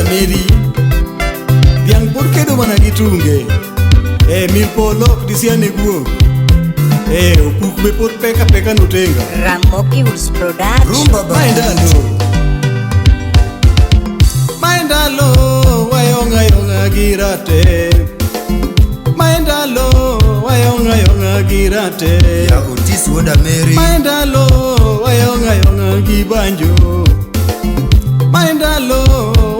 Meri. Dhiang' pod kedo mana gi tunge. E mil polo ok disiane guok. E opuk be pod pek apeka notenga. Ramogi Woods Production. Rumba Mae Band. ndalo. Mae ndalo wayong'a yong'a gi rate. Mae ndalo wayong'a yong'a gi rate. Ya Otis wuod Ameri. Mae ndalo wayong'a yong'a gi banjo. Mae ndalo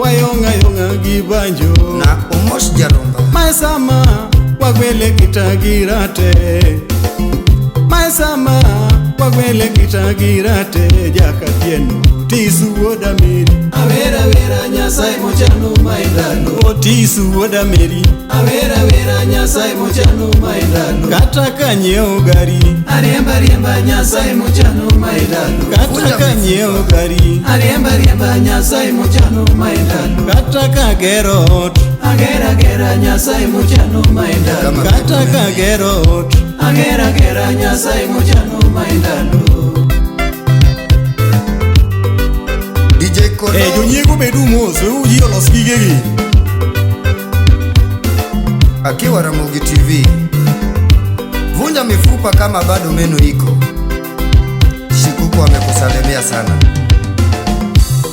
wayong'a yong'a gi banjo. Na Omosh Jaromba. Mae sama wagwele kita gi rate. Mae sama wagwele kita gi rate jakatieno tisu wuod Ameri. Awera wera Nyasaye mochano mae ndalo. Otisu wuod Ameri. Awera wera Nyasaye mochano mae ndalo. Kata ka nyiewo gari. Ariemba riemba Nyasaye mochano mae ndalo. Kata ka nyiewo gari. Ariemba riemba Nyasaye mochano mae ndalo. Kata ka gero ot. Agera gera Nyasaye mochano mae ndalo. Kama Kata ka gero ot. Agera gera Nyasaye mochano mae ndalo. DJ Kono. Eh, jonyiego bedu mos, weuru ji olos gigegi. Akiwa Ramogi TV. Vunja mifupa kama bado meno iko. Shikuku amekusalimia sana.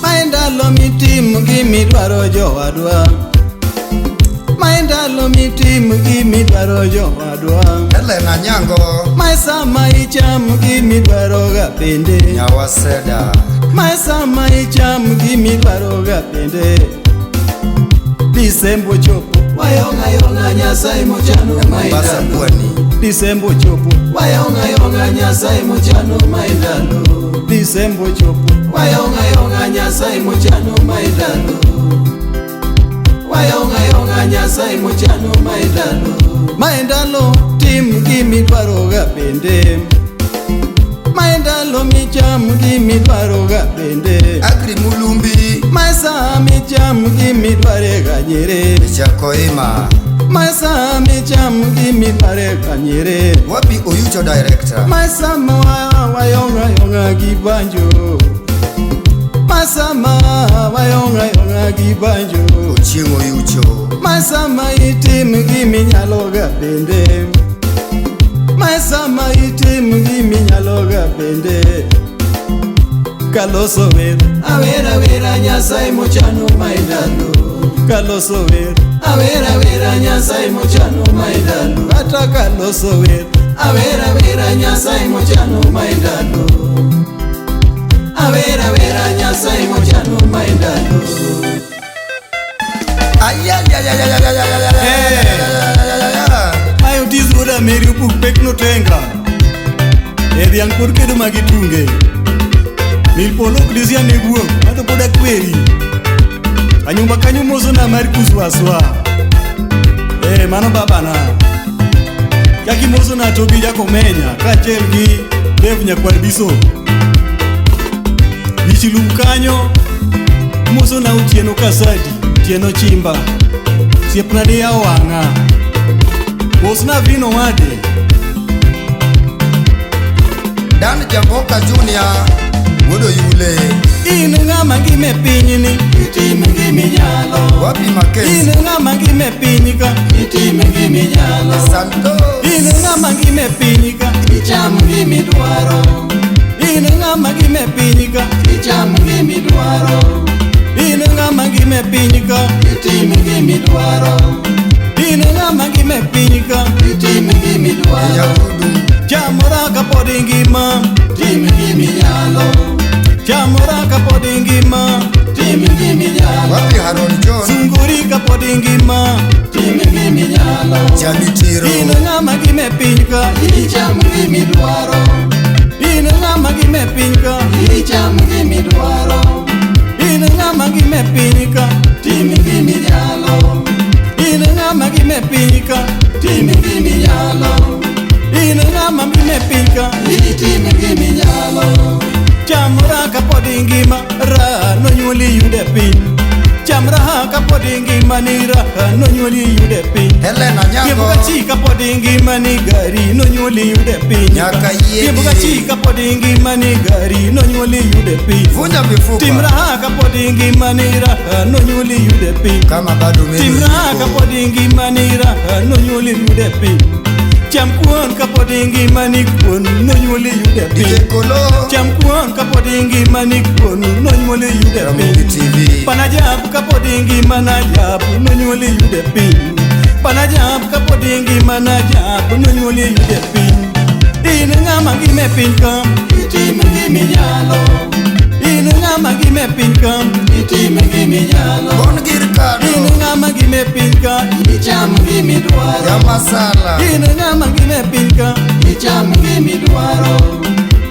Mae ndalo mitim gimidwaro jowadwa. Mae ndalo mitim gimidwaro jowadwa. Helen Anyango. Mae sama icham gimidwaro ga bende. Nyawaseda. Mae sama icham gimidwaro ga bende. Disemba ochopo. Wayong'a yong'a Nyasaye mochano mae Mombasa ndalo. Pwani. Disemba ochopo. Wayong'a yong'a Nyasaye mochano mae ndalo. Disemba ochopo. Wayong'a yong'a Nyasaye mochano mae ndalo. Wayong'a yong'a Nyasaye mochano mae ndalo. Mae ndalo tim gimidwaro ga bende. Mae ndalo micham gimidwaro ga bende. Agri Mulumbi. Mae saa micham gimidware ga nyere. Chakoima. Mae saa micham gimidware ga nyere. Wapi Oyucho director. Masama wayonga yonga gi banjo. Masama wayonga yonga gi banjo. Ochieng' Oyucho. Masama itim giminyalo ga bende. Masama itim giminyalo ga bende. Kaloso wer. Awera wera Nyasaye mochano mae ndalo. Kaloso wer. Awera wera Nyasaye mochano mae ndalo. Kata kaloso wer. Awera wera Nyasaye mochano mae ndalo. Awera wera Nyasaye mochano mae ndalo. Ayayayayayayayayayayayayayayayayayaya. Mae Otis wuod Ameri opuk pek notenga. E dhiang' pod kedo ma gitunge. Mil polo ok disia ne guok, mato pod akweri. Anyumba kanyo mosona mar kuswaswa. Eh, mano babana. Kaki mosona Tobi Jakomenya kaachiel gi Dave Nyakwar Biso. Wich lum kanyo mosona Otieno Kasadi, Otieno Chimba. Osiepna diyawo wang'a. Mosna Vino Wade. Dan Jamboka Junior. Wuod Oyule. In ng'ama ngima e pinyni, itim giminyalo. Wapi In Makenzi. ng'ama ngima e piny ka, itim giminyalo. Santos. In ng'ama ngima e piny ka, icham gimidwaro. In ng'ama ngima e piny ka, icham gimidwaro. In ng'ama ngima e piny ka, itim gimidwaro. In ng'ama ngima e piny ka, itim gimidwaro. Nyadudu. Chamora kapod ingima, tim giminyalo. Chamora kapod ingima, tim giminyalo. Wapi Haron John. Sunguri kapod ingima, tim giminyalo. Jamitiro. In ng'ama ngima e piny ka, icham gimidwaro. In ng'ama ngima e piny ka, icham gimidwaro. In ng'ama ngima e piny ka, tim giminyalo. In ng'ama ngima e piny ka, tim giminyalo. In ng'ama ngima e piny ka, itim giminyalo. Chamora kapod ingima, ra nonyuoli yude piny. Cham raha kapod ingima ni raha nonyuoli iyude piny. Helen Riembo Anyango gachi kapod ingima ni gari nonyuoli iyude piny. Nyaka yiegi. Riembo gachi kapod ingima ni gari nonyuoli iyude piny. Vunja Tim mifupa raha kapod ingima ni raha nonyuoli iyude piny. kama bado Tim meno raha iko. kapod ingima ni raha nonyuoli iyude piny. Cham kuon kapod ingima ni kuon nonyuoli iyude DJ piny. Kolo Cham kuon kapod ingima ni kuon nonyuoli iyude Ramogi piny. TV Panajab kapod ingima najab nonyuoli iyude piny. Panajab kapod ingima najab nonyuoli iyude piny. In ng'ama ngima e piny ka, itim giminyalo. In ng'ama ngima e piny ka, itim giminyalo. Bon gir kado In ng'ama ngima e piny ka, icham gimidwaro. Yamasala In ng'ama ngima e piny ka, icham gimidwaro.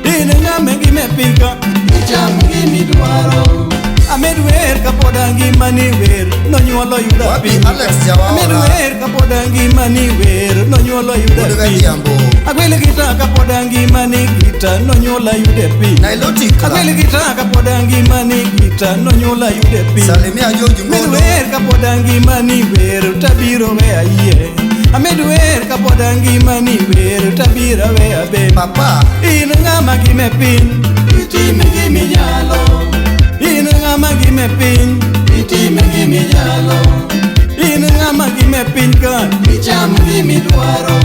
In ng'ama ngima e piny ka, icham gimidwaro. Amed wer kapod angima ni wer nonyuolo yuda Wapi piny. Alex Amed Jawaora wer kapod angima ni wer nonyuolo yuda Wuod piny. Gadhiambo Agwel gita kapod angima ni gita nonyuola yude piny. Nilotic Agwel gita kapod angima ni gita nonyuola yude piny. Salimia George Amed Ngolo wer kapod angima ni wer tabiro we ayie. Amed wer kapod angima ni wer tabiro we abe. Papa In ng'ama ngima e piny, itim giminyalo. In ng'ama ngima e piny, itim giminyalo. In ng'ama ngima e piny ka, icham gimidwaro.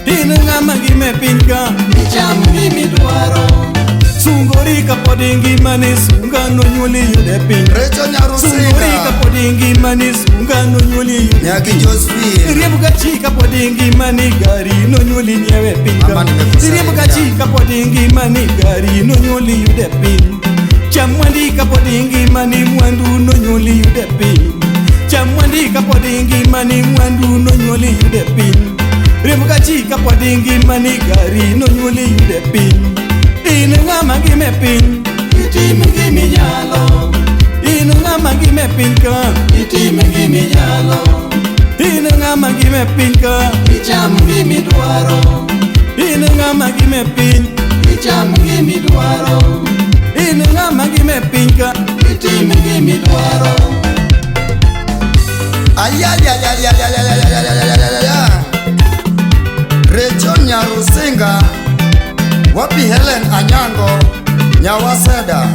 In ng'ama ngima e piny ka, icham gimidwaro. Sungori kapod ingima ni sunga nonyuoli iyude piny. Recho Sungori Nyarusinga kapod ingima ni sunga nonyuoli iyude Nyaki piny. Josephine Riembo gachi kapod ingima ni gari nonyuoli nyiewe piny ka. Mama nimekusalimia. Riembo gachi kapod ingima ni gari nonyuoli iyude piny. Cham mwandi kapod ingima ni mwandu nonyuoli iyude piny. Cham mwandi kapod ingima ni mwandu nonyuoli iyude piny. Riembo gachi kapod ingima ni gari nonyuoli iyude piny. In ng'ama ngima e piny, itim giminyalo. In ng'ama ngima e piny ka, itim giminyalo. In ng'ama ngima e piny ka, icham gimidwaro. In ng'ama ngima e piny, icham gimidwaro. In ng'ama ngima e piny ka, itim gimidwaro. Ayayayayayayayayayayayaya Recho Nyarusinga Wapi Helen Anyango Nyawaseda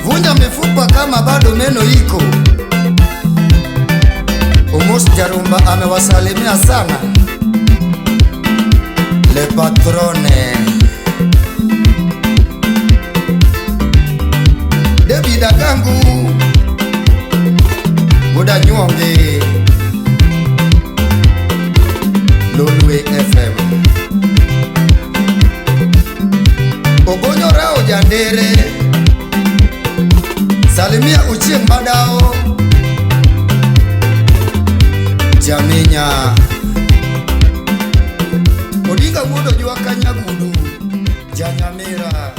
Vunja mifupa kama bado meno iko. Omos Jarumba amewasalimia sana Le Patrone David Agangu Buda Nyuonge Lolwe FM Ogonyo Rao Jandere Salimia Uchieng Madao Jaminya Odinga Wuodo Jwaka Nyagudu Janyamira.